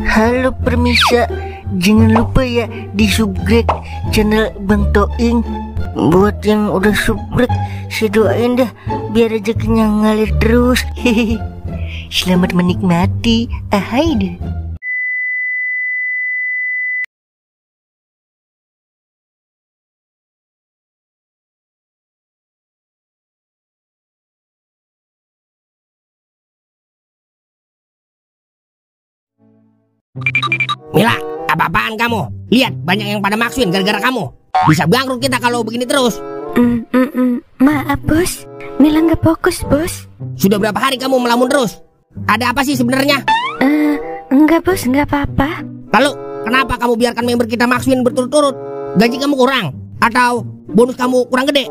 Halo permisa, jangan lupa ya di subscribe channel Bang Toing. Buat yang udah subscribe, saya doain dah biar rezekinya ngalir terus. Hehehe. Selamat menikmati. Ahai deh. Mila, apa-apaan kamu? Lihat, banyak yang pada maksuin gara-gara kamu. Bisa bangkrut kita kalau begini terus. Maaf bos, Mila nggak fokus bos. Sudah berapa hari kamu melamun terus? Ada apa sih sebenarnya? Enggak bos, nggak apa-apa. Lalu, kenapa kamu biarkan member kita maksuin berturut-turut? Gaji kamu kurang? Atau bonus kamu kurang gede?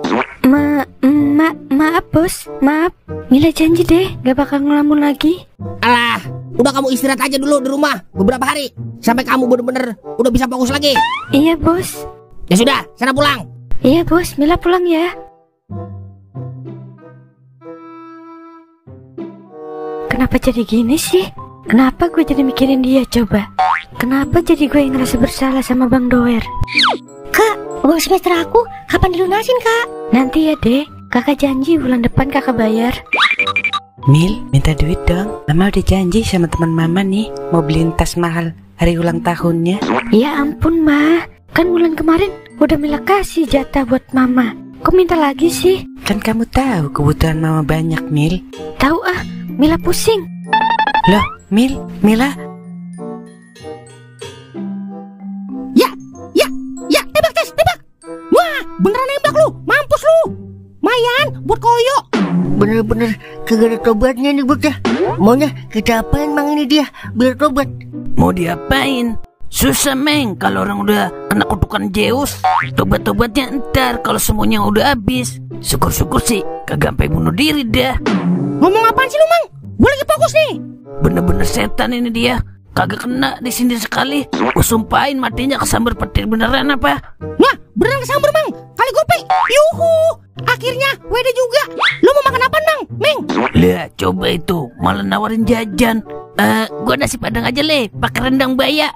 Maaf bos, maaf. Mila janji deh, nggak bakal ngelamun lagi. Alah, udah kamu istirahat aja dulu di rumah beberapa hari sampai kamu bener-bener udah bisa fokus lagi. Iya bos. Ya sudah, sana pulang. Iya bos, Mila pulang ya. Kenapa jadi gini sih? Kenapa gue jadi mikirin dia coba? Kenapa jadi gue yang ngerasa bersalah sama Bang Doer? Kak, uang semester aku kapan dilunasin kak? Nanti ya deh, kakak janji bulan depan kakak bayar. Mil, minta duit dong. Mama udah janji sama teman mama nih mau beliin tas mahal hari ulang tahunnya. Ya ampun mah, kan bulan kemarin udah Mila kasih jatah buat mama. Kok minta lagi sih? Kan kamu tahu kebutuhan mama banyak, Mil. Tahu ah, Mila pusing. Loh, Mila. Ya, tembak tes, tembak. Wah, beneran nembak lu, mampus lu. Mayan buat koyo. Bener-bener kagak ada tobatnya nih bocah. Maunya kita apain mang ini dia biar tobat? Mau diapain? Susah meng kalau orang udah kena kutukan Zeus. Tobat-tobatnya ntar kalau semuanya udah habis. Syukur-syukur sih kagak sampai bunuh diri dah. Ngomong apaan sih lu mang? Gue lagi fokus nih. Bener-bener setan ini dia. Kagak kena di sini sekali. Gue sumpahin matinya kesambar petir beneran apa? Wah, beneran kesambar mang. Kali gope. Yuhu. Akhirnya WD juga. Lu mau makan apa mang? Meng. Lah coba itu malah nawarin jajan. Gua nasi padang aja le, pakai rendang baya.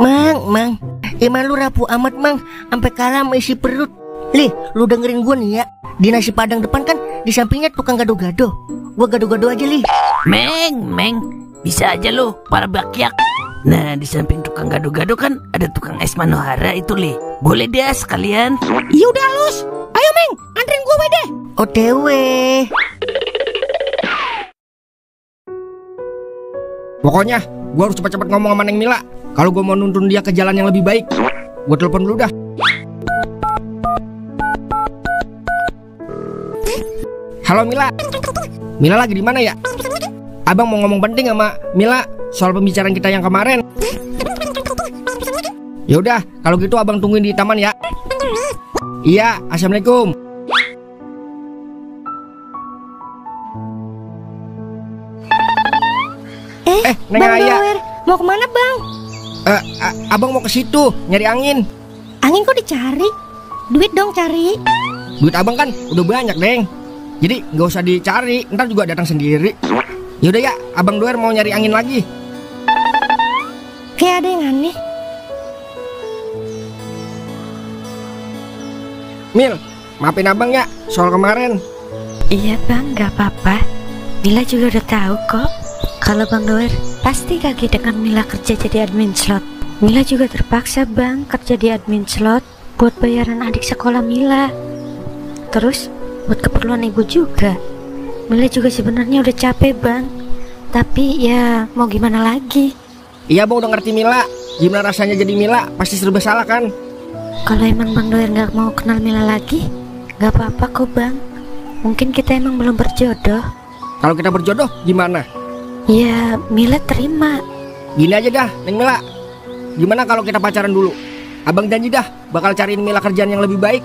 Mang, emang lu rapuh amat mang, sampai kalah sama isi perut. Lih, lu dengerin gua nih ya. Di nasi padang depan kan di sampingnya tukang gado-gado. Gua gado-gado aja lih. Meng, bisa aja lo para bakyak. Nah di samping tukang gado-gado kan ada tukang es Manohara itu le. Boleh deh sekalian. Ya udah lus. Ayo meng, anterin gua WD. OTW. Pokoknya gua harus cepat-cepat ngomong sama Neng Mila. Kalau gua mau nuntun dia ke jalan yang lebih baik. Gua telepon dulu dah. Halo Mila. Mila lagi di mana ya? Abang mau ngomong penting sama Mila soal pembicaraan kita yang kemarin. Ya udah, kalau gitu abang tungguin di taman ya. Iya, assalamualaikum. Neng Bang Aya. Doer, mau kemana bang? Abang mau ke situ nyari angin. Angin kok dicari? Duit dong cari. Duit abang kan udah banyak, Neng. Jadi nggak usah dicari, ntar juga datang sendiri. Yaudah ya, abang Doer mau nyari angin lagi. Kayak ada yang aneh. Mil, maafin abang ya soal kemarin. Iya bang, gak apa-apa. Mila juga udah tahu kok kalau Bang Doer pasti kaget dengan Mila kerja jadi admin slot. Mila juga terpaksa bang kerja di admin slot buat bayaran adik sekolah Mila. Terus buat keperluan ibu juga. Mila juga sebenarnya udah capek bang. Tapi ya mau gimana lagi. Iya bang udah ngerti Mila. Gimana rasanya jadi Mila, pasti serba salah kan. Kalau emang Bang Doer gak mau kenal Mila lagi, gak apa-apa kok bang. Mungkin kita emang belum berjodoh. Kalau kita berjodoh gimana? Ya Mila terima. Gini aja dah Neng Mila. Gimana kalau kita pacaran dulu? Abang janji dah bakal cariin Mila kerjaan yang lebih baik.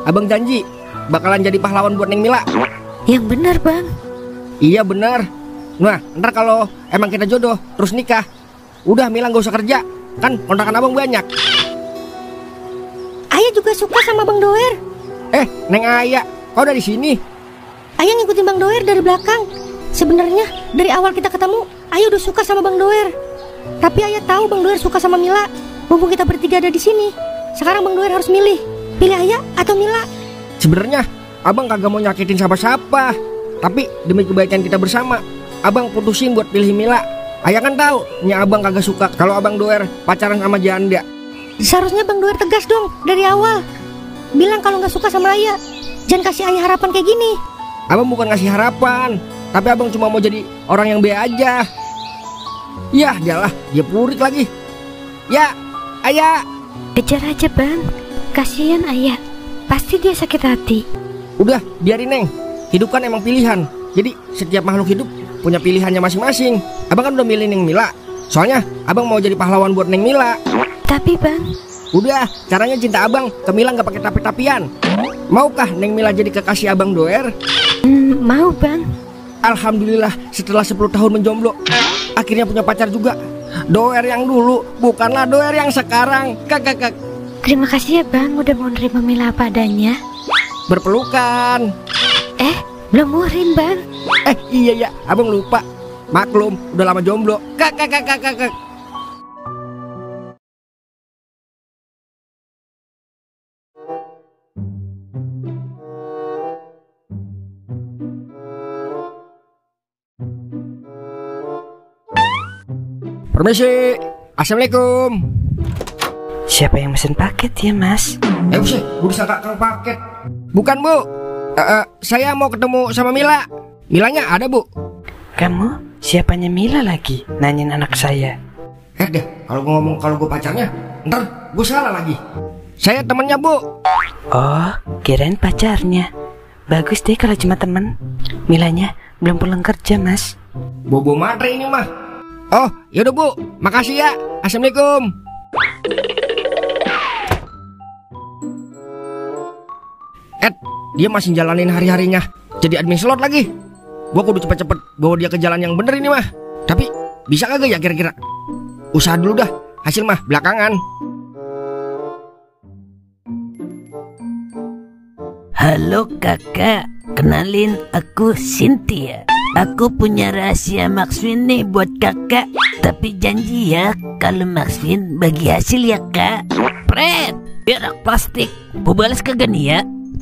Abang janji bakalan jadi pahlawan buat Neng Mila. Yang benar bang. Iya benar. Nah ntar kalau emang kita jodoh terus nikah, udah Mila gak usah kerja. Kan kontrakan abang banyak. Ayah juga suka sama Bang Doer. Neng Aya, kau dari sini? Ayah ngikutin Bang Doer dari belakang. Sebenarnya dari awal kita ketemu, Ayah udah suka sama Bang Doer. Tapi ayah tahu Bang Doer suka sama Mila. Mumpung kita bertiga ada di sini, sekarang Bang Doer harus milih. Pilih ayah atau Mila? Sebenarnya abang kagak mau nyakitin siapa-siapa, tapi demi kebaikan kita bersama, abang putusin buat pilih Mila. Ayah kan tahu, abang kagak suka kalau Abang Doer pacaran sama janda. Seharusnya Bang Doer tegas dong dari awal. Bilang kalau nggak suka sama ayah. Jangan kasih ayah harapan kayak gini. Abang bukan ngasih harapan, tapi abang cuma mau jadi orang yang be aja. Yah, dia purik lagi. Ya, ayah. Kejar aja bang, kasihan ayah, pasti dia sakit hati. Udah, biarin Neng. Hidup kan emang pilihan. Jadi setiap makhluk hidup punya pilihannya masing-masing. Abang kan udah milih Neng Mila. Soalnya abang mau jadi pahlawan buat Neng Mila. Tapi bang, udah, caranya cinta abang ke Mila nggak pakai tapi-tapian. Maukah Neng Mila jadi kekasih Abang Doer? Mau bang. Alhamdulillah, setelah 10 tahun menjomblo, akhirnya punya pacar juga. Doer yang dulu, bukanlah Doer yang sekarang. Kakak. Terima kasih ya bang, udah mau nerima Mila apa adanya. Berpelukan. Belum muhrim bang. Iya ya, abang lupa. Maklum, udah lama jomblo. Kakak. Permisi. Assalamualaikum. Siapa yang mesen paket ya mas? Buset, gue disangka kang paket. Bukan bu, saya mau ketemu sama Mila. Milanya ada bu. Kamu siapanya Mila lagi? Nanyain anak saya. Deh, kalau gue ngomong kalau gue pacarnya, ntar gue salah lagi. Saya temennya bu. Oh, kirain pacarnya. Bagus deh kalau cuma temen. Milanya belum pulang kerja mas. Bobo matre ini mah. Oh, yaudah bu, makasih ya. Assalamualaikum. Dia masih jalanin hari-harinya jadi admin slot lagi. Gua kudu cepet-cepet bawa dia ke jalan yang bener ini mah. Tapi bisa kagak ya kira-kira? Usaha dulu dah, hasil mah belakangan. Halo kakak, kenalin aku Cynthia. Aku punya rahasia Maxwin nih buat kakak. Tapi janji ya, kalau Maxwin bagi hasil ya kak. Pret, berak plastik. Mau balas kagak nih ya?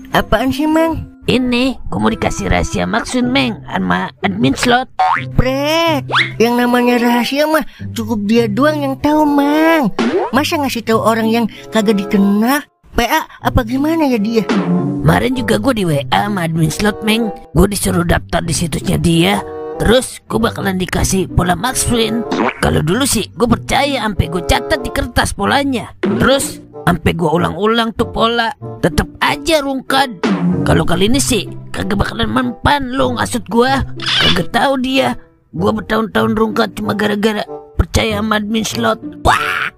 Apaan sih Mang? Ini, gue mau dikasih rahasia Maxwin Meng sama admin slot. Pret, yang namanya rahasia mah cukup dia doang yang tahu Mang. Masa ngasih tahu orang yang kagak dikenal? PA apa gimana ya dia? Kemarin juga gue di WA sama admin slot Meng. Gue disuruh daftar di situsnya dia. Terus gue bakalan dikasih pola Maxwin. Kalau dulu sih gue percaya sampai gue catat di kertas polanya. Terus sampai gue ulang-ulang tuh pola, tetep aja rungkad. Kalau kali ini sih kagak bakalan mempan lo ngasut gue. Kagak tahu dia. Gue bertahun-tahun rungkad cuma gara-gara percaya sama admin slot. Wah,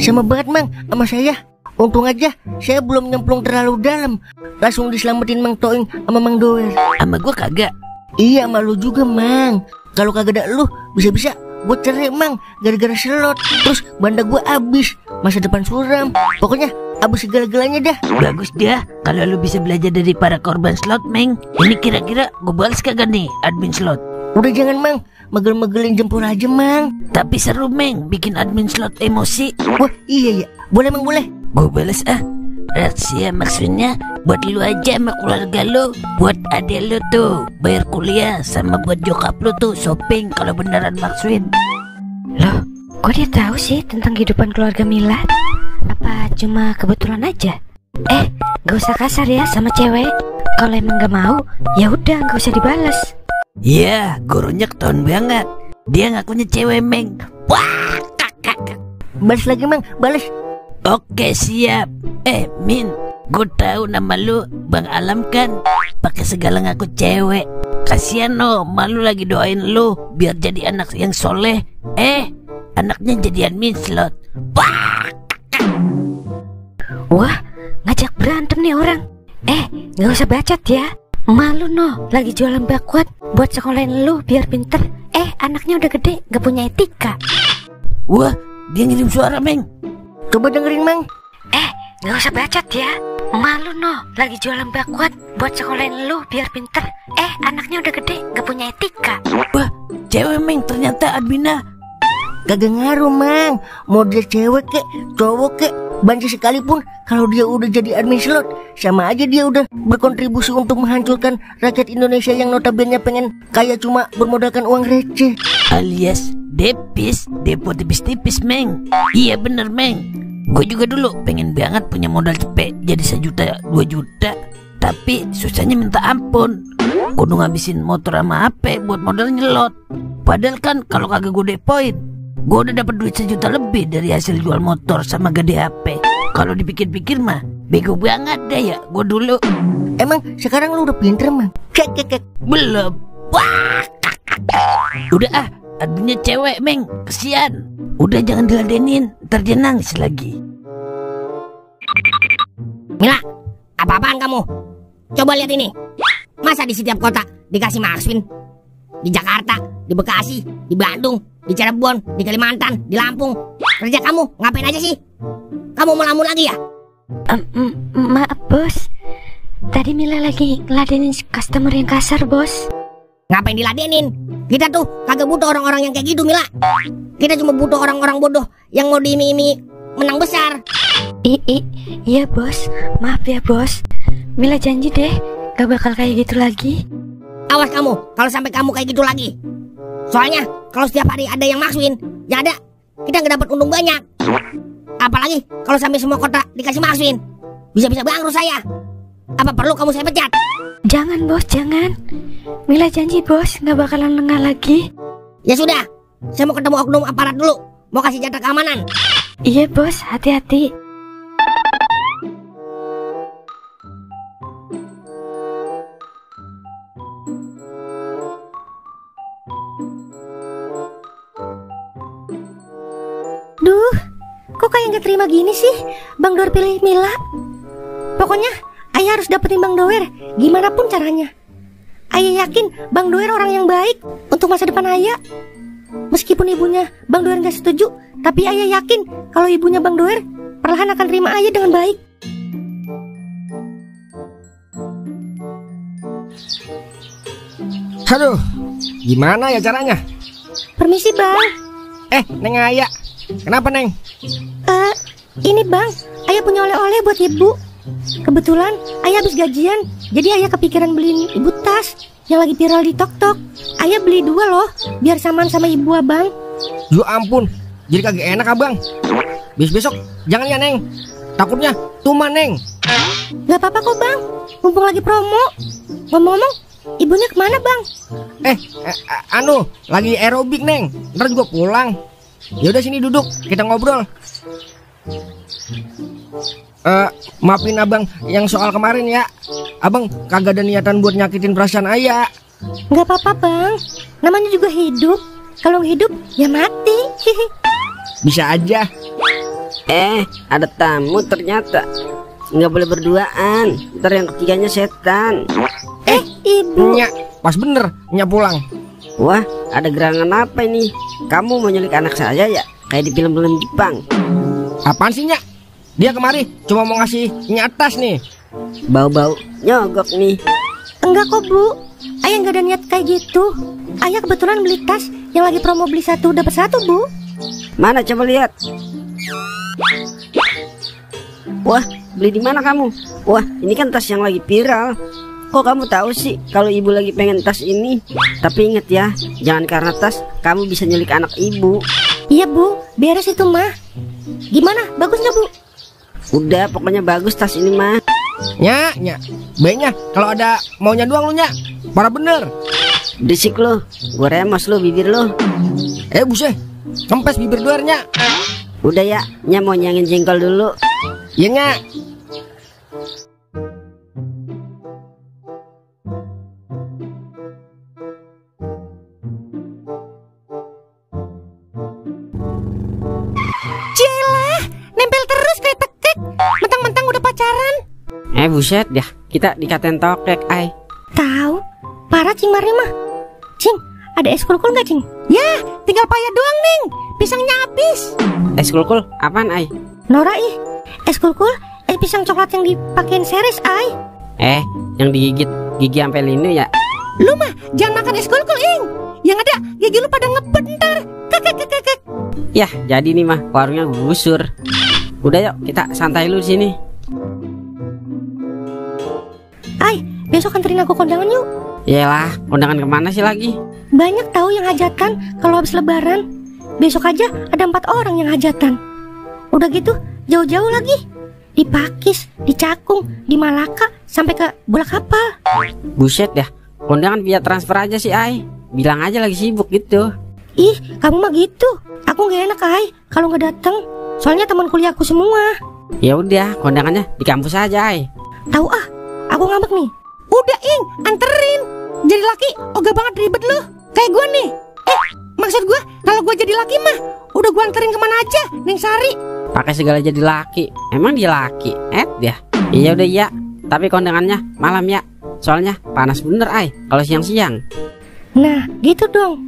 sama banget Mang sama saya. Untung aja saya belum nyemplung terlalu dalam. Langsung diselamatin Mang Toing sama Mang Doer. Sama gue kagak. Iya sama lu juga Mang. Kalau kagak ada lu bisa-bisa gue cerai Mang gara-gara slot. Terus banda gue abis, masa depan suram. Pokoknya abis segala-galanya dah. Bagus dia kalau lu bisa belajar dari para korban slot Meng. Ini kira-kira gue balas kagak nih admin slot? Udah jangan Mang, megel-megelin jempol aja Mang. Tapi seru Meng, bikin admin slot emosi. Wah iya ya, boleh Mang boleh. Gue balas rahasia maksudnya buat lu aja sama keluarga lu. Buat adek lu tuh bayar kuliah, sama buat jokap lu tuh shopping kalau beneran Maxwin. Loh, kok dia tahu sih tentang kehidupan keluarga Mila? Apa cuma kebetulan aja? Gak usah kasar ya sama cewek. Kalau emang gak mau, ya udah gak usah dibales. Iya, gurunya ketahuan banget. Dia ngakunya cewek Meng. Wah, kakak. Balas lagi Mang, balas. Oke siap. Min, gue tahu nama lu Bang Alam kan. Pakai segala ngaku cewek. Kasian no, malu lagi doain lu biar jadi anak yang soleh. Anaknya jadi admin slot. Wah, ngajak berantem nih orang. Gak usah bacot ya. Malu no, lagi jualan bakwat buat sekolahin lu biar pinter. Anaknya udah gede, gak punya etika. Wah, dia ngirim suara Meng. Coba dengerin Mang. Gak usah bacot ya. Malu no, lagi jualan bakwat buat sekolahin lu biar pinter. Anaknya udah gede, gak punya etika. Wah, cewek Meng ternyata adminnya. kagak ngaruh, Mang. Mau dia cewek kek, cowok kek, banci sekalipun, kalau dia udah jadi admin slot, sama aja dia udah berkontribusi untuk menghancurkan rakyat Indonesia yang notabene pengen kaya cuma bermodalkan uang receh. Alias depis, depo tipis-tipis, Meng. Iya bener, Meng. Gue juga dulu pengen banget punya modal cepet jadi 1 juta 2 juta, tapi susahnya minta ampun. Kudu ngabisin motor sama HP buat modal nyelot. Padahal kan kalau kagak gue depoin, gue udah dapat duit 1 juta lebih dari hasil jual motor sama gede HP. Kalau dipikir-pikir mah bego banget deh ya gue dulu. Emang sekarang lu udah pinter, Mang? Kek. Belum. Wah, udah ah, adminnya cewek, Meng. Kesian. Udah jangan diladenin, ntar dia nangis lagi. Mila, apa-apaan kamu? Coba lihat ini. Masa di setiap kota dikasih Maxwin? Di Jakarta, di Bekasi, di Bandung, di Cirebon, di Kalimantan, di Lampung. Kerja kamu ngapain aja sih? Kamu melamun lagi ya? Maaf bos, tadi Mila lagi ngeladenin customer yang kasar bos. Ngapain diladenin? Kita tuh kagak butuh orang-orang yang kayak gitu, Mila. Kita cuma butuh orang-orang bodoh yang mau diiming-iming menang besar. Iya bos, maaf ya bos. Mila janji deh gak bakal kayak gitu lagi. Awas kamu, kalau sampai kamu kayak gitu lagi. Soalnya kalau setiap hari ada yang Maxwin, ya ada, kita nggak dapat untung banyak. Apalagi kalau sampai semua kota dikasih Maxwin, bisa-bisa bangkrut saya. Apa perlu kamu saya pecat? Jangan bos, jangan. Mila janji bos gak bakalan lengah lagi. Ya sudah, saya mau ketemu oknum aparat dulu, mau kasih jatah keamanan. Iya bos, hati-hati. Duh, kok kayak nggak terima gini sih Bang Doer pilih Mila? Pokoknya Ayah harus dapetin Bang Doer gimana pun caranya. Ayah yakin Bang Doer orang yang baik untuk masa depan Ayah. Meskipun ibunya Bang Doer nggak setuju, tapi Ayah yakin kalau ibunya Bang Doer perlahan akan terima Ayah dengan baik. Aduh, gimana ya caranya? Permisi Bang. Neng Aya, kenapa Neng? Ini Bang, Ayah punya oleh-oleh buat ibu. Kebetulan Ayah habis gajian, jadi Ayah kepikiran beliin ibu tas yang lagi viral di TokTok. Ayah beli 2 loh, biar samaan sama ibu abang. Ya ampun, jadi kagak enak abang. Besok jangan ya Neng, takutnya tuman Neng. Gak apa-apa kok Bang, mumpung lagi promo. Ngomong-ngomong, ibunya kemana Bang? Lagi aerobik Neng, ntar juga pulang. Ya udah sini duduk, kita ngobrol. Maafin abang yang soal kemarin ya. Abang kagak ada niatan buat nyakitin perasaan Ayah. Gak apa-apa Bang, namanya juga hidup. Kalau hidup ya mati. Bisa aja. Ada tamu ternyata. Nggak boleh berduaan, ntar yang ketiganya setan. Ibu. Nya, pas bener Nya pulang. Wah, ada gerangan apa ini? Kamu mau nyulik anak saya ya? Kayak di film-film Jepang. Apaan sih Nya? Dia kemari cuma mau ngasih Nya tas nih. Bau-bau nyogok nih. Enggak kok Bu, Ayah nggak ada niat kayak gitu. Ayah kebetulan beli tas yang lagi promo beli 1 dapat 1 Bu. Mana coba lihat. Wah, beli di mana kamu? Wah, ini kan tas yang lagi viral. Kok kamu tahu sih kalau ibu lagi pengen tas ini? Tapi inget ya, jangan karena tas kamu bisa nyulik anak ibu. Iya Bu, beres itu mah. Gimana, bagus nggak Bu? Udah, pokoknya bagus tas ini mah. Nya, baiknya kalau ada maunya doang lu Nya. Parah bener. Berisik lo, gue remos lo bibir lo. Buset, kempes bibir duarnya. Udah ya, Nya mau nyangin jengkol dulu. Iya Nya. Cielah, nempel terus kayak tekek. Mentang-mentang udah pacaran. Buset dah, kita dikatain tokek, ay. Tahu, parah Cing Mari mah. Cing, ada es kulkul nggak Cing? Ya, tinggal payah doang Neng. Pisangnya habis. Es kulkul, apaan, ay? Nora ih, es kulkul, es pisang coklat yang dipakein series, ay. Yang digigit gigi sampai linu ya? Lu mah jangan makan es kulkul, Ing. Yang ada gigi lu pada ngebet ntar. Kek. Yah, jadi nih mah warungnya gusur. Udah yuk kita santai lu di sini. Ay, besok anterin aku kondangan yuk. Yalah, kondangan kemana sih lagi? Banyak tahu yang hajatan kalau habis lebaran. Besok aja ada 4 orang yang hajatan. Udah gitu jauh-jauh lagi. Di Pakis, di Cakung, di Malaka, sampai ke bola kapal. Buset dah, kondangan via transfer aja sih Ai. Bilang aja lagi sibuk gitu. Ih, kamu mah gitu. Aku gak enak Ay kalau nggak datang. Soalnya teman kuliahku semua. Ya udah, kondangannya di kampus aja Ai. Tahu ah, aku ngambek nih. Udah Ing, anterin. Jadi laki ogah banget ribet lu. Kayak gue nih. Maksud gue kalau gue jadi laki mah udah gue anterin kemana aja, Neng Sari. Pakai segala jadi laki. Emang dia laki? Dia. Iya udah iya. Tapi kondangannya malam ya. Soalnya panas bener Ai kalau siang-siang. Nah, gitu dong.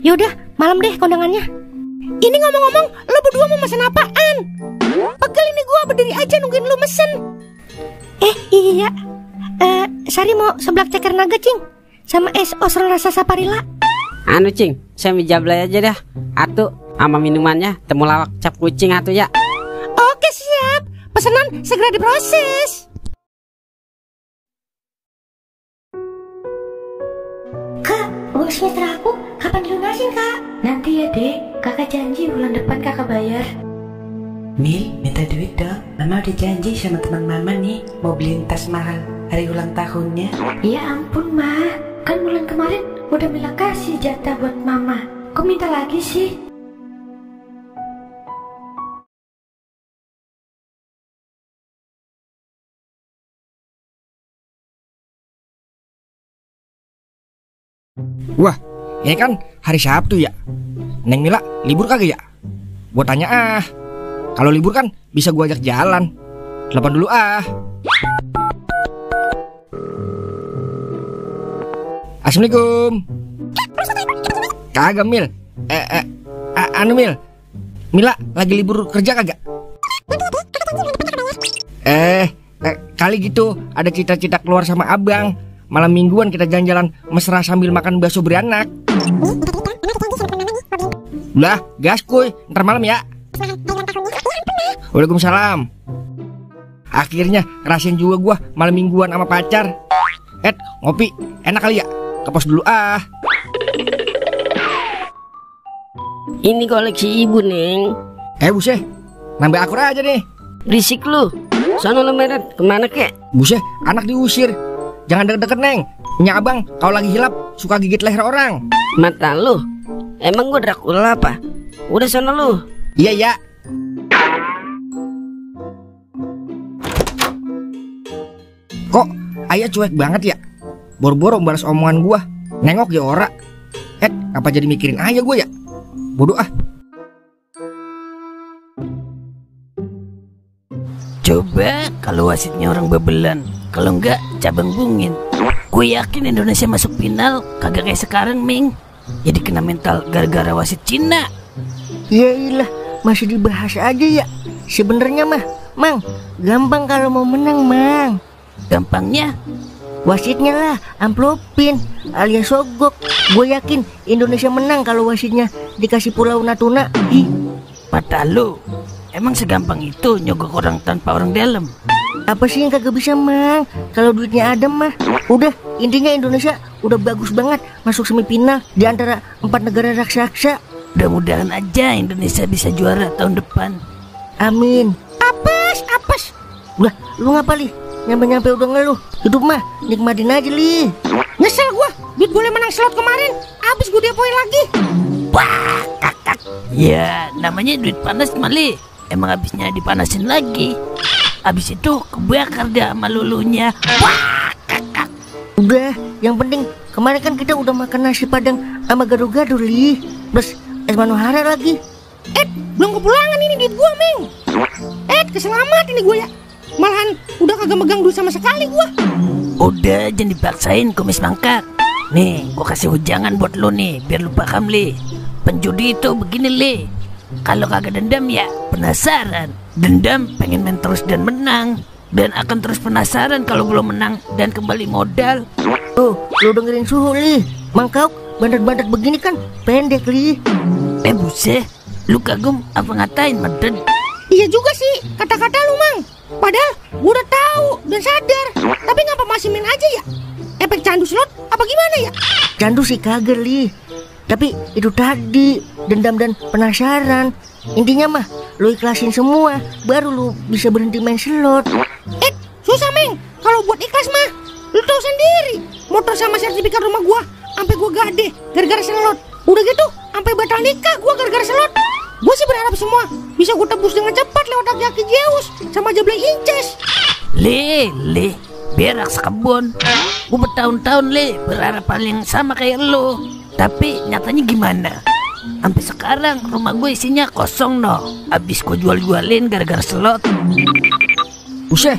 Yaudah, malam deh kondangannya. Ini ngomong-ngomong, lo berdua mau mesen apaan? Pegel ini gua berdiri aja nungguin lo mesen. Iya. Sari mau seblak ceker naga, Cing. Sama es osrel rasa saparilla. Anu Cing, saya mijablay aja dah. Atu, sama minumannya temulawak cap kucing atu ya. Oke siap. Pesanan segera diproses. Kak, uang semester aku kapan dilunasin Kak? Nanti ya dek, kakak janji bulan depan kakak bayar. Mil, minta duit dong. Mama udah janji sama teman mama nih mau beliin tas mahal hari ulang tahunnya. Ya ampun Ma, kan bulan kemarin udah Mila kasih jatah buat mama. Kok minta lagi sih? Wah, ini kan hari Sabtu ya. Neng Mila libur kagak ya? Gua tanya ah. Kalau libur kan bisa gua ajak jalan. Telepon dulu ah. Assalamualaikum. Kagak Mil. Anu Mil. Mila lagi libur kerja kagak? Kali gitu ada cita-cita keluar sama abang. Malam mingguan kita jalan-jalan mesra sambil makan bakso beranak. Lah, gas kuy, ntar malam ya. Waalaikumsalam. Akhirnya ngerasain juga gua malam mingguan sama pacar. Ngopi, enak kali ya? Ke pos dulu ah. Ini koleksi ibu Neng. Buset, nambah akur aja nih. Risik lu. Sono lu meret, kemana kek? Buset, anak diusir. Jangan deket-deket Neng. Nya abang kalau lagi hilap suka gigit leher orang. Mata lu. Emang gua Dracula apa? Udah sono lu. Iya. Kok ayah cuek banget ya? Boro-boro balas omongan gua. Nengok ya ora. Apa jadi mikirin ayah gua ya? Bodoh ah. Coba kalau wasitnya orang babelan, kalau enggak cabang bungin. Gue yakin Indonesia masuk final kagak kayak sekarang Ming. Jadi kena mental gara-gara wasit Cina. Yailah, masih dibahas aja ya. Sebenarnya mah, Mang, gampang kalau mau menang, Mang. Gampangnya? Wasitnya lah, amplopin alias sogok. Gue yakin Indonesia menang kalau wasitnya dikasih Pulau Natuna. Mata lu, emang segampang itu nyogok orang tanpa orang dalam? Apa sih yang kagak bisa, Mang? Kalau duitnya ada mah. Udah, intinya Indonesia udah bagus banget masuk semifinal di antara 4 negara raksasa. Mudah-mudahan aja Indonesia bisa juara tahun depan. Amin. Apes. Udah, lu ngapa li? Nyampe-nyampe udah ngeluh. Hidup mah nikmatin aja li. Nyesel gua, duit gue menang slot kemarin habis gue depoin lagi. Wah, kakak. Ya, namanya duit panas Mali. Emang habisnya dipanasin lagi. Habis itu kebakar dah sama lulunya. Wah, kakak. Udah, yang penting kemarin kan kita udah makan nasi padang sama gado-gado li. Plus es Manohara lagi. Belum kepulangan ini duit gua, Meng. Keselamat ini gua ya. Malahan udah kagak megang duit sama sekali gua. Udah, jangan dipaksain kumis mangkak. Nih, gua kasih ujangan buat lo nih, biar lu paham li. Penjudi itu begini li. Kalau kagak dendam ya penasaran. Dendam pengen main terus dan menang. Dan akan terus penasaran kalau belum menang dan kembali modal. Tuh, lu dengerin suhu li. Mangkau bandet-bandet begini kan pendek li. Buset, Lu kagum apa ngatain Madrid? Iya juga sih, kata-kata lu Mang. Padahal gue udah tahu dan sadar. Tapi ngapa masih main aja ya? Efek candu slot apa gimana ya? Candu sih kagak Li. Tapi itu tadi, dendam dan penasaran. Intinya mah, lu ikhlasin semua, baru lu bisa berhenti main slot. Susah Meng. Kalau buat ikhlas mah, lu tahu sendiri. Motor sama sertifikat rumah gua sampai gua gade gara-gara slot. Udah gitu, sampai batal nikah gua gara-gara slot. Gua sih berharap semua bisa gua tebus dengan cepat lewat aki Zeus sama Jablay Inces. Le, berak sekebun. Gue bertahun-tahun berharap hal yang sama kayak lo. Tapi nyatanya gimana? Sampai sekarang rumah gue isinya kosong Abis gue jual-jualin gara-gara slot. Buset,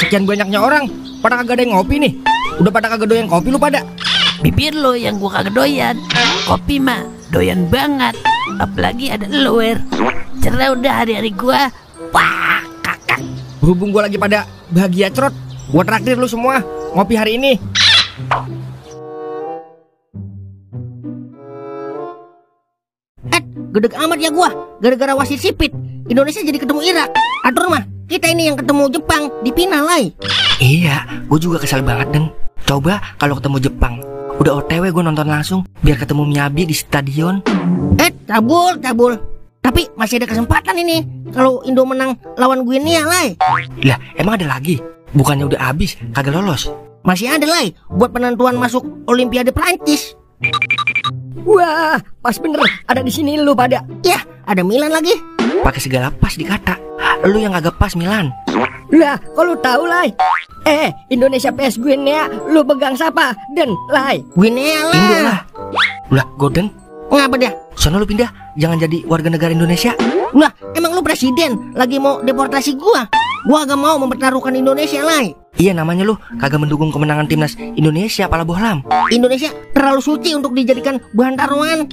sekian banyaknya orang, pada kagak ada yang ngopi nih. Udah pada kagak doyan kopi lu pada. Bibir lo yang gue kagak doyan. Kopi mah doyan banget. Apalagi ada lo, Wer. Cerah udah hari-hari gue. Wah, kakak. Berhubung gue lagi pada bahagia cerot, gue traktir lu semua ngopi hari ini. Gedeg amat ya gua, gara-gara wasit sipit Indonesia jadi ketemu Irak. Atur mah, kita ini yang ketemu Jepang di final lai. Iya, gue juga kesal banget Den. Coba kalau ketemu Jepang, udah OTW gue nonton langsung biar ketemu Miyabi di stadion. Tabul. Tapi masih ada kesempatan ini kalau Indo menang lawan Guinea lai. Lah, emang ada lagi? Bukannya udah habis, kagak lolos? Masih ada lai buat penentuan masuk Olimpiade Prancis. Wah, pas bener ada di sini lu pada. Ya, ada Milan lagi. Pakai segala pas dikata. Lu yang agak pas Milan. Lah, kok lu tahu Lai? Indonesia PS Guinea, lu pegang siapa? Den, Lai. Guinea lah. Indo lah. Lah, Golden. Ngapa dia? Sono lu pindah, jangan jadi warga negara Indonesia. Lah, emang lu presiden lagi mau deportasi gua? Gua agak mau mempertaruhkan Indonesia lai. Iya, namanya lu kagak mendukung kemenangan timnas Indonesia pala bohlam. Indonesia terlalu suci untuk dijadikan bahan taruhan.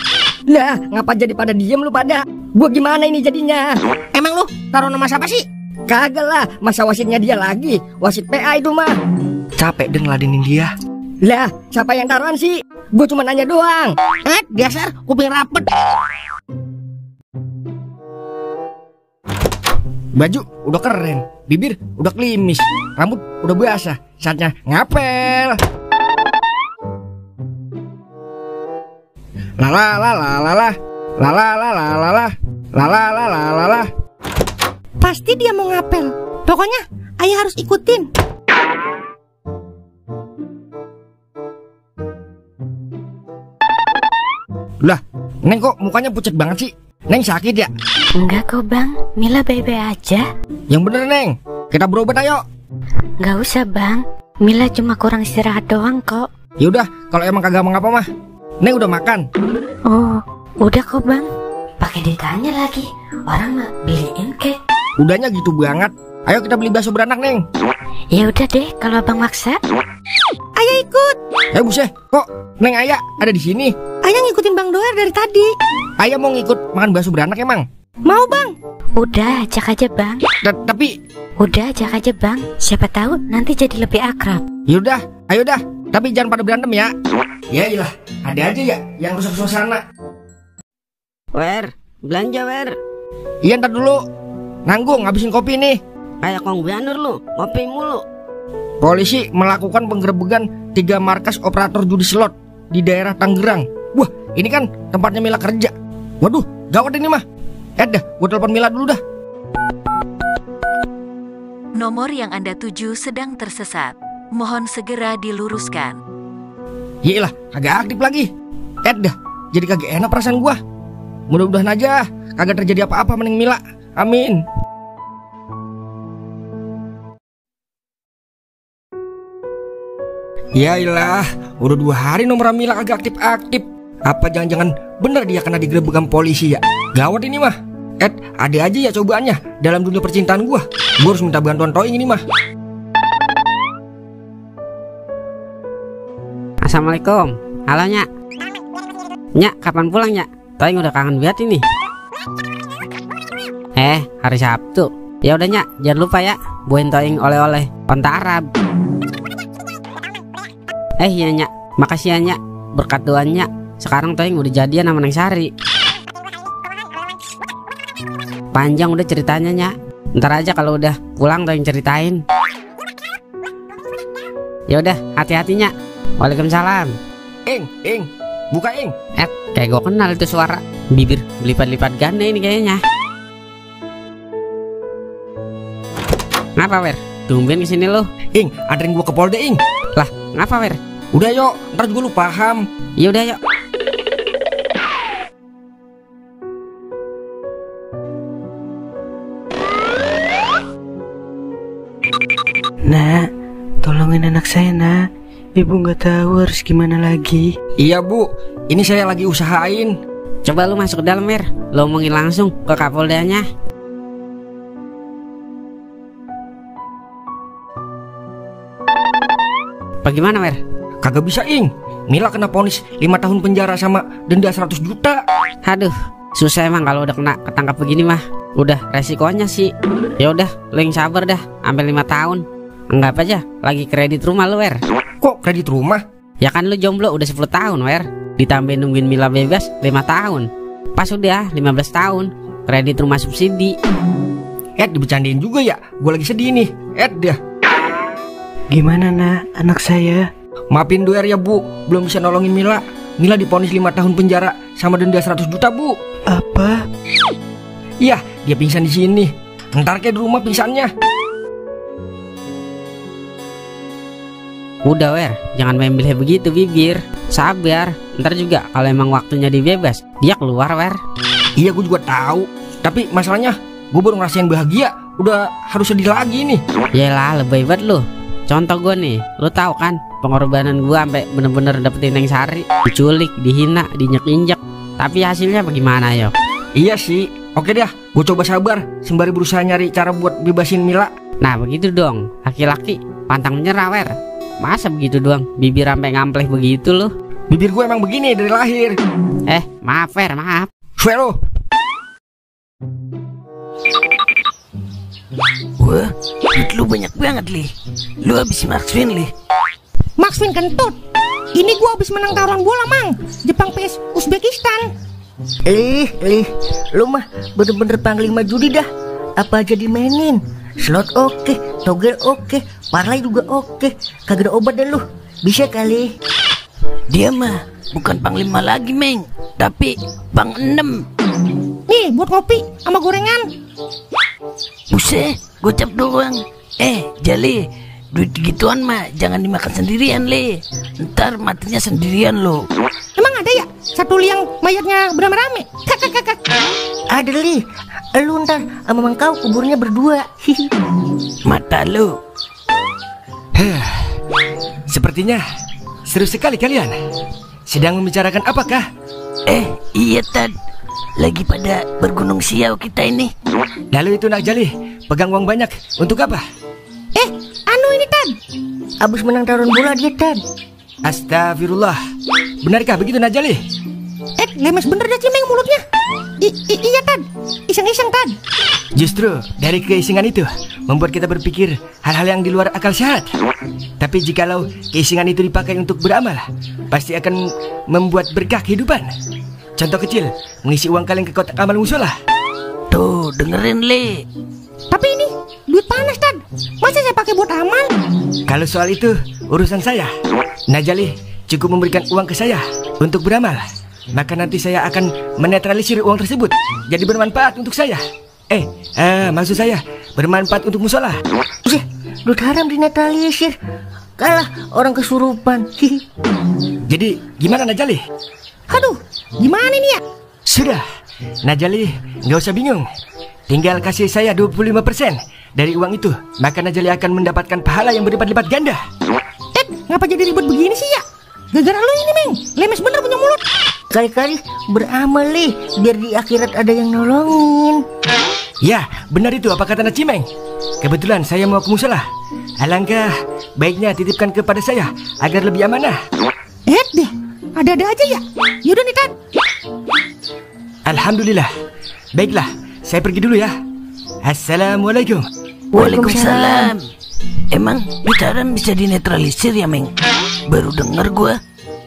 Lah, ngapa jadi pada diem lu pada? Gua gimana ini jadinya? Emang lu taruh nama siapa sih? Kagak lah, masa wasitnya dia lagi. Wasit PA itu mah. Capek dan ngeladenin dia. Lah, siapa yang taruhan sih? Gue cuma nanya doang. Dasar kuping rapet. Baju udah keren, bibir udah klimis, rambut udah basah. Saatnya ngapel. Lala lala lala lala lala lala lala lala lala. Pasti dia mau ngapel. Pokoknya ayah harus ikutin. Lah, Neng kok mukanya pucat banget sih? Neng sakit ya? Enggak kok Bang, Mila baik-baik aja. Yang bener Neng, kita berobat ayo. Nggak usah Bang, Mila cuma kurang istirahat doang kok. Yaudah, kalau emang kagak mengapa mah, Neng udah makan. Oh, udah kok Bang. Pakai ditanya lagi, orang mah beliin kek. Udahnya gitu banget. Ayo kita beli bakso beranak Neng. Ya udah deh, kalau Abang maksa. Ayah ikut. Buset, kok Neng Ayah ada di sini? Ayah ngikutin Bang Doer dari tadi. Ayah mau ngikut makan bakso beranak emang? Mau Bang? Udah, ajak aja Bang. Tapi Udah, ajak aja Bang. Siapa tahu nanti jadi lebih akrab. yaudah, ayo dah. Tapi jangan pada berantem ya. Ya iyalah, ada aja ya yang rusak suasana. Wer, belanja Wer. Iya ntar dulu. Nanggung ngabisin kopi nih. Kayak Kong Bianur lu, ngopi mulu. Polisi melakukan penggerebekan 3 markas operator judi slot di daerah Tangerang. Wah, ini kan tempatnya Mila kerja. Waduh, gawat ini mah. Dah, gue telepon Mila dulu dah. Nomor yang Anda tuju sedang tersesat. Mohon segera diluruskan. Yaelah, kagak aktif lagi. Dah, jadi kagak enak perasaan gua. Mudah-mudahan aja kagak terjadi apa-apa mending Mila. Amin. Yaelah, udah 2 hari nomor Mila kagak aktif-aktif. Apa jangan-jangan bener dia kena digerebekkan polisi ya? Gawat ini mah. Ada aja ya cobaannya dalam dunia percintaan gua. Gua harus minta bantuan Toing ini mah. Assalamualaikum. Halo Nyak. Nyak, kapan pulang Nyak? Toing udah kangen banget ini. Hari Sabtu. Ya udah Nyak, jangan lupa ya buain Toing oleh-oleh onta Arab. Ya Nyak, makasih ya Nyak. Berkat doanya sekarang Toing udah jadian sama Neng Sari. Panjang udah ceritanya, Nya. Ntar aja kalau udah pulang yang ceritain. Ya udah, hati-hatinya. Waalaikumsalam. Ing, buka Ing. Kayak gue kenal itu suara. Bibir lipat-lipat ganda ini kayaknya. Ngapa, Wer? Tumben kesini lo. Ing, anterin gua ke Polda, Ing. Lah, ngapa, Wer? Udah yuk, ntar juga lu paham. Ya udah yuk. Nak, tolongin anak saya, Nak. Ibu nggak tahu harus gimana lagi. Iya Bu, ini saya lagi usahain. Coba lu masuk ke dalam, Wer. Lu omongin langsung ke Kapoldanya. Bagaimana, Wer? Kagak bisa, Ing. Mila kena vonis 5 tahun penjara sama denda 100 juta. Aduh, susah emang kalau udah kena ketangkap begini mah. Udah resikonya sih. Ya udah, lu yang sabar dah, sampai 5 tahun. Anggap aja lagi kredit rumah lu, Wer. Kok kredit rumah? Ya kan lu jomblo udah 10 tahun, Wer. Ditambahin nungguin Mila bebas 5 tahun. Pas udah 15 tahun, kredit rumah subsidi. Dibercandain juga ya. Gue lagi sedih nih. Dah. Gimana, Nak, anak saya? Maafin Doer ya Bu, belum bisa nolongin Mila. Mila divonis 5 tahun penjara sama denda 100 juta Bu. Apa? Iya, dia pingsan di sini. Ntar kayak di rumah pingsannya. Udah, Wer, jangan main bilih begitu, bibir. Sabar, ntar juga kalau emang waktunya dibebas, dia keluar, Wer. Iya, gue juga tahu. Tapi masalahnya, gue baru ngerasain bahagia, udah harus sedih lagi nih. Yalah, lebay banget lu. Contoh gue nih, lu tahu kan pengorbanan gue sampai bener-bener dapetin Neng Sari, diculik, dihina, diinjek-injek. Tapi hasilnya bagaimana, yo? Iya sih. Oke dah, gue coba sabar sembari berusaha nyari cara buat bebasin Mila. Nah begitu dong, laki-laki pantang menyerah, Wer. Masa begitu doang, bibir sampai ngampleh begitu loh. Bibir gue emang begini dari lahir. Maaf, Wer, maaf. Suero. Wah, duit lu banyak banget, Li. Lu habis Maxwin, Li. Maxwin kentut. Ini gua habis menang taruhan bola, Mang. Jepang vs Uzbekistan. Lu mah bener-bener panglima judi dah. Apa aja dimainin. Slot oke, togel oke, parlay juga oke. Kagak ada obat dan lu. Bisa kali. Dia mah bukan panglima lagi, Meng, tapi Bang 6. Nih, buat kopi sama gorengan. Buset, gocap doang. Jali, duit gituan mah jangan dimakan sendirian, Le. Ntar matinya sendirian lo. Emang ada ya satu liang mayatnya beramai-ramai? Kakak. Ada Li. Lu ntar sama Mang Kau kuburnya berdua. Mata lo. Sepertinya seru sekali kalian. Sedang membicarakan apakah? Iya, Tad. Lagi pada bergunung siau kita ini. Lalu itu Nak Jali, pegang uang banyak. Untuk apa? Ini Tad. Abis menang taruhan bola dia, Tad. Astagfirullah. Benarkah begitu Nak Jali? Lemes bener dah Cimeng mulutnya. Iya, Tad. Iseng-iseng, Tad. Justru dari keisengan itu membuat kita berpikir hal-hal yang di luar akal sehat. Tapi jikalau keisengan itu dipakai untuk beramal, pasti akan membuat berkah kehidupan. Contoh kecil, mengisi uang kalian ke kotak amal musola. Tuh, dengerin, Le. Tapi ini duit panas, Tad. Masa saya pakai buat amal? Kalau soal itu urusan saya. Najali cukup memberikan uang ke saya untuk beramal. Maka nanti saya akan menetralisir uang tersebut jadi bermanfaat untuk saya. Maksud saya bermanfaat untuk musola. Duit haram dinetralisir. Kalah orang kesurupan. Jadi gimana Najali? Aduh, gimana nih ya? Sudah, Najali nggak usah bingung. Tinggal kasih saya 25% dari uang itu, maka Najali akan mendapatkan pahala yang berlipat-lipat ganda. Ngapa jadi ribet begini sih ya? Gara-gara lu ini, Meng. Lemes bener punya mulut. Kali-kali beramal, Li, biar di akhirat ada yang nolongin. Ya, benar itu apa kata Nacimeng. Kebetulan saya mau ke musola. Alangkah baiknya titipkan kepada saya agar lebih amanah. Deh, ada-ada aja ya. Yaudah nih, Tad. Alhamdulillah. Baiklah, saya pergi dulu ya. Assalamualaikum. Waalaikumsalam. Emang duit haram bisa dinetralisir ya, Meng? Baru denger gua.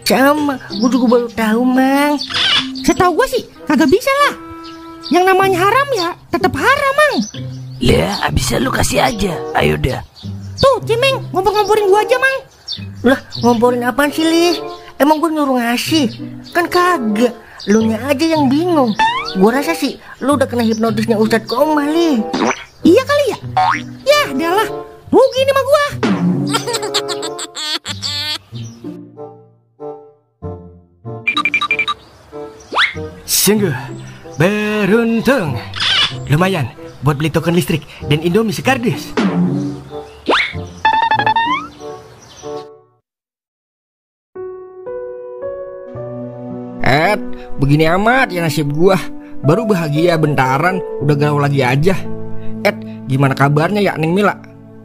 Sama, gue juga baru tahu, Mang. Setahu gue sih kagak bisa lah. Yang namanya haram ya tetap haram, Mang. Lah, abisnya lu kasih aja. Ayo dah. Tuh, Cimeng, ngompor-ngomporin gua aja, Mang. Lah, ngomporin apaan sih, Li? Emang gue nyuruh ngasih? Kan kagak, lu nya aja yang bingung. Gue rasa sih lu udah kena hipnotisnya Ustadz Komar, Li. Iya kali ya? Ya, adalah. Rugi nih mah gua. Sungguh beruntung. Lumayan buat beli token listrik dan Indomie sekardus. Begini amat ya nasib gua. Baru bahagia bentaran, udah galau lagi aja. Gimana kabarnya ya Neng Mila?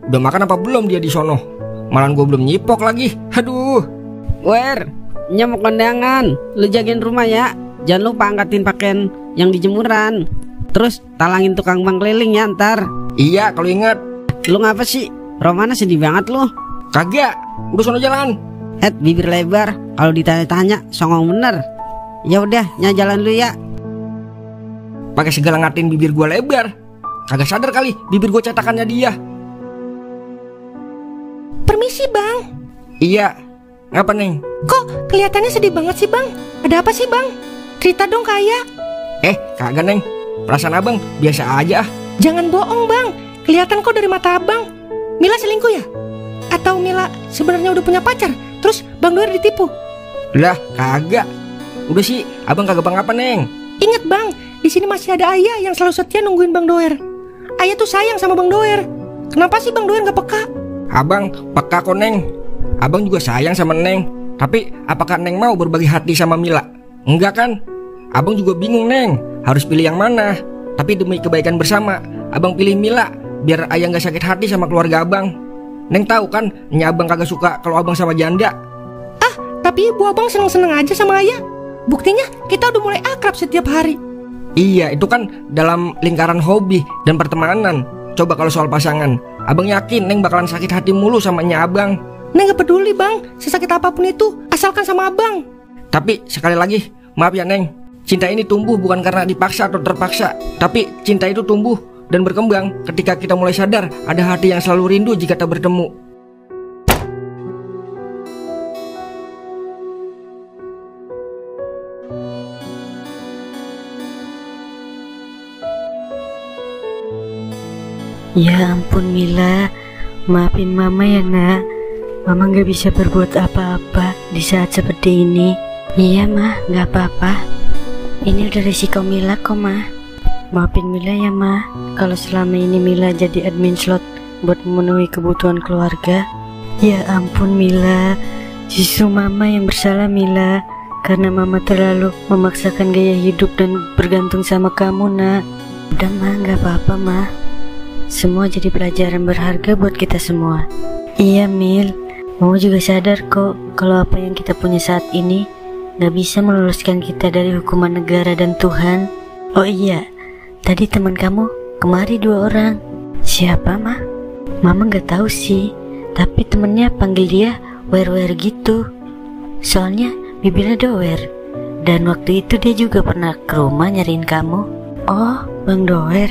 Udah makan apa belum dia di sono? Malah gua belum nyipok lagi. Aduh. Wer, nyamuk kondangan. Lu jagain rumah ya. Jangan lupa angkatin pakaian yang di jemuran. Terus talangin tukang bang keliling ya ntar. Iya kalau ingat. Lu ngapa sih? Romana sedih banget lu. Kagak, udah sono jalan. Bibir lebar. Kalau ditanya-tanya songong bener. Ya udah, jalan dulu ya. Pakai segala ngatain bibir gua lebar. Kagak sadar kali bibir gua cetakannya dia. Permisi, Bang. Iya. Ngapa, Neng? Kok kelihatannya sedih banget sih, Bang? Ada apa sih, Bang? Cerita dong kayak. Kagak, Neng. Perasaan abang biasa aja. Jangan bohong, Bang. Kelihatan kok dari mata abang. Mila selingkuh ya? Atau Mila sebenarnya udah punya pacar, terus Bang Doer ditipu? Lah, kagak. Udah sih, abang kagak apa-apa, Neng. Ingat, Bang, di sini masih ada Ayah yang selalu setia nungguin Bang Doer. Ayah tuh sayang sama Bang Doer. Kenapa sih Bang Doer gak peka? Abang peka kok, Neng. Abang juga sayang sama Neng. Tapi apakah Neng mau berbagi hati sama Mila? Enggak kan? Abang juga bingung, Neng. Harus pilih yang mana? Tapi demi kebaikan bersama, abang pilih Mila. Biar Ayah gak sakit hati sama keluarga abang. Neng tahu kan, abang kagak suka kalau abang sama janda. Tapi ibu abang seneng-seneng aja sama Ayah. Buktinya kita udah mulai akrab setiap hari. Iya, itu kan dalam lingkaran hobi dan pertemanan. Coba kalau soal pasangan, abang yakin Neng bakalan sakit hati mulu sama abang. Neng gak peduli, Bang, sesakit apapun itu, asalkan sama abang. Tapi sekali lagi, maaf ya Neng, cinta ini tumbuh bukan karena dipaksa atau terpaksa. Tapi cinta itu tumbuh dan berkembang ketika kita mulai sadar ada hati yang selalu rindu jika tak bertemu. Ya ampun Mila, maafin Mama ya nak. Mama gak bisa berbuat apa-apa di saat seperti ini. Iya Ma, gak apa-apa. Ini udah resiko Mila kok Ma. Maafin Mila ya Ma, kalau selama ini Mila jadi admin slot buat memenuhi kebutuhan keluarga. Ya ampun Mila, justru Mama yang bersalah Mila, karena Mama terlalu memaksakan gaya hidup dan bergantung sama kamu nak. Udah Ma, gak apa-apa Ma. Semua jadi pelajaran berharga buat kita semua. Iya Mil, Mama juga sadar kok kalau apa yang kita punya saat ini gak bisa meluluskan kita dari hukuman negara dan Tuhan. Oh iya, tadi teman kamu kemari 2 orang. Siapa Ma? Mama gak tahu sih, tapi temennya panggil dia wer-wer gitu. Soalnya bibirnya doer. Dan waktu itu dia juga pernah ke rumah nyariin kamu. Oh, Bang Doer.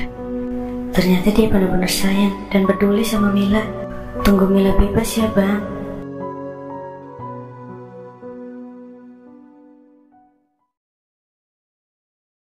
Ternyata dia benar-benar sayang dan peduli sama Mila. Tunggu Mila bebas ya Bang.